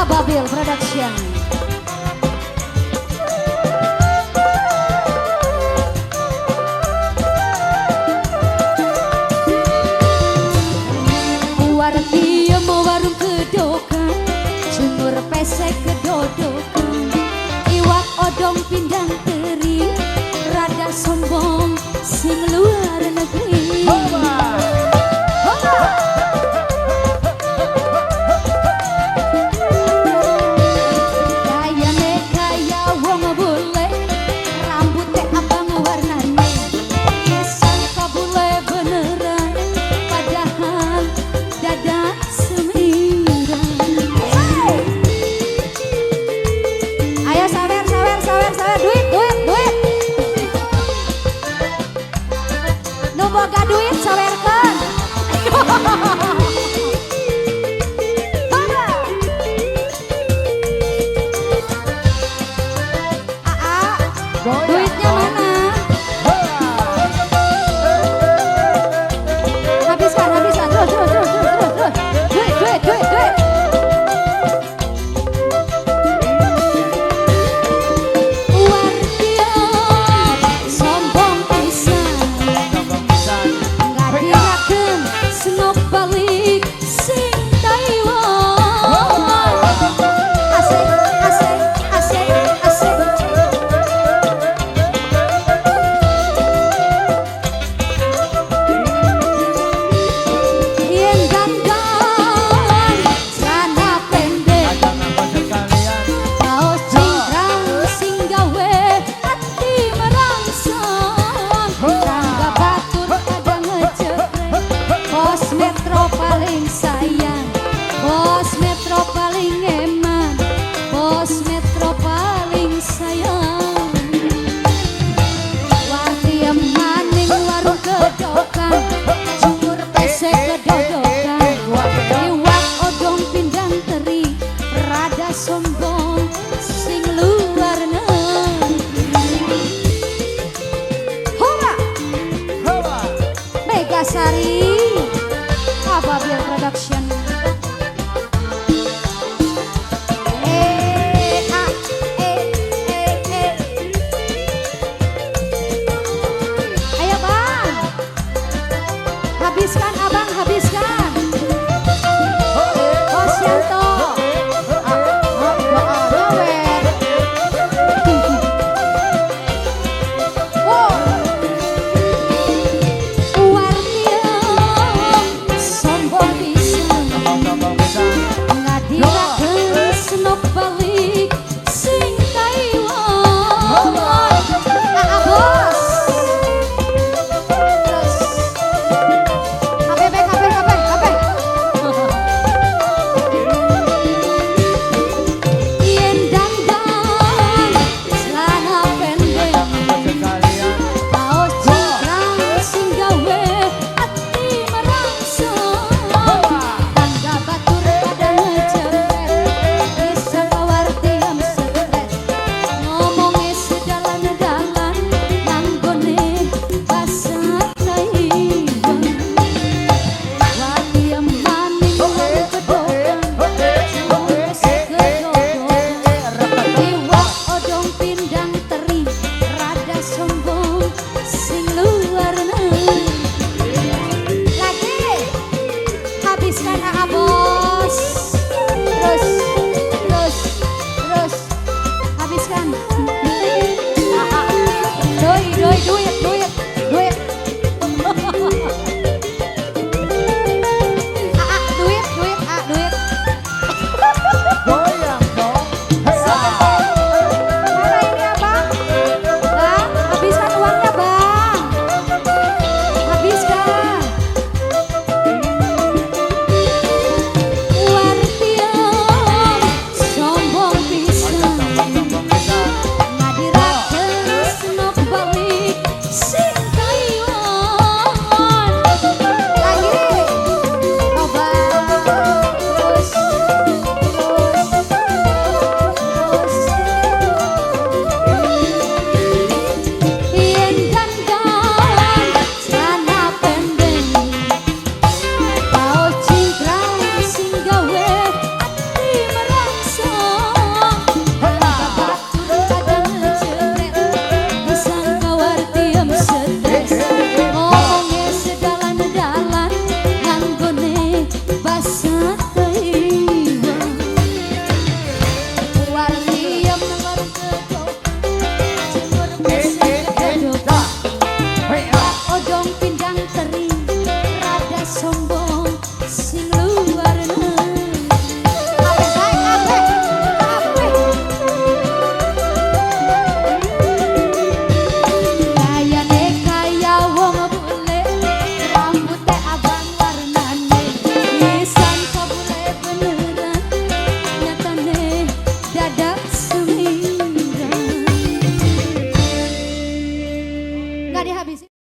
Ababil Production. Wartiem warung kedokan, jemur pesek kedodokan, iwak odong pindang teri, rada sombong sing luar negeri. Kayane kaya wong bule, rambute abang warnane, disangka bule beneran, padahal dadak semiran. Hey! Ayo sawer sawer sawer sawer, duit duit duit. Nu boga duit sawerkeun. Mangga. Aa, duitnya mana? Habiskan, habiskan, terus, terus, terus, terus, terus, terus. Duit, duit, duit, duit. Wartiem sombong pisan, ngadirakeun senok balik sing Taiwan. Asik, asik, asik, asik. Yen dandan celana pendek, kaos cingkrang sing gawe ati merangsang, tangga batur kadang ngeceprek, bos Metro paling sayang, bos Metro paling eman, bos Metro paling sayang. Wartiem maning warung kedokan, jumur pesek kedodokan, iwak odong pindang teri, rada sombong sing luar negeri. Hora Megasari, Ababil Production. E A E E E. Ayo bang, habiskan abang, habiskan. Bos Yanto. Nyawer. Wow. Wartiem sombong pisan, ngadirakeun senok balik sing Taiwan. Aa bos. Terus. KBB KB KB KB. Yen dandan celana pendek, kaos cingkrang sing gawe ati merangsang, tangga batur pada ngejepret, disangka wartiem stres, ngomongnya sedalan-dalan nganggone basa Taiwan. Wartiem maning warung kedokan, jemur pesek kedodokan, iwak odong pindang teri, rada sombong sing luar negeri. Lagi habiskan aa bos. Terus.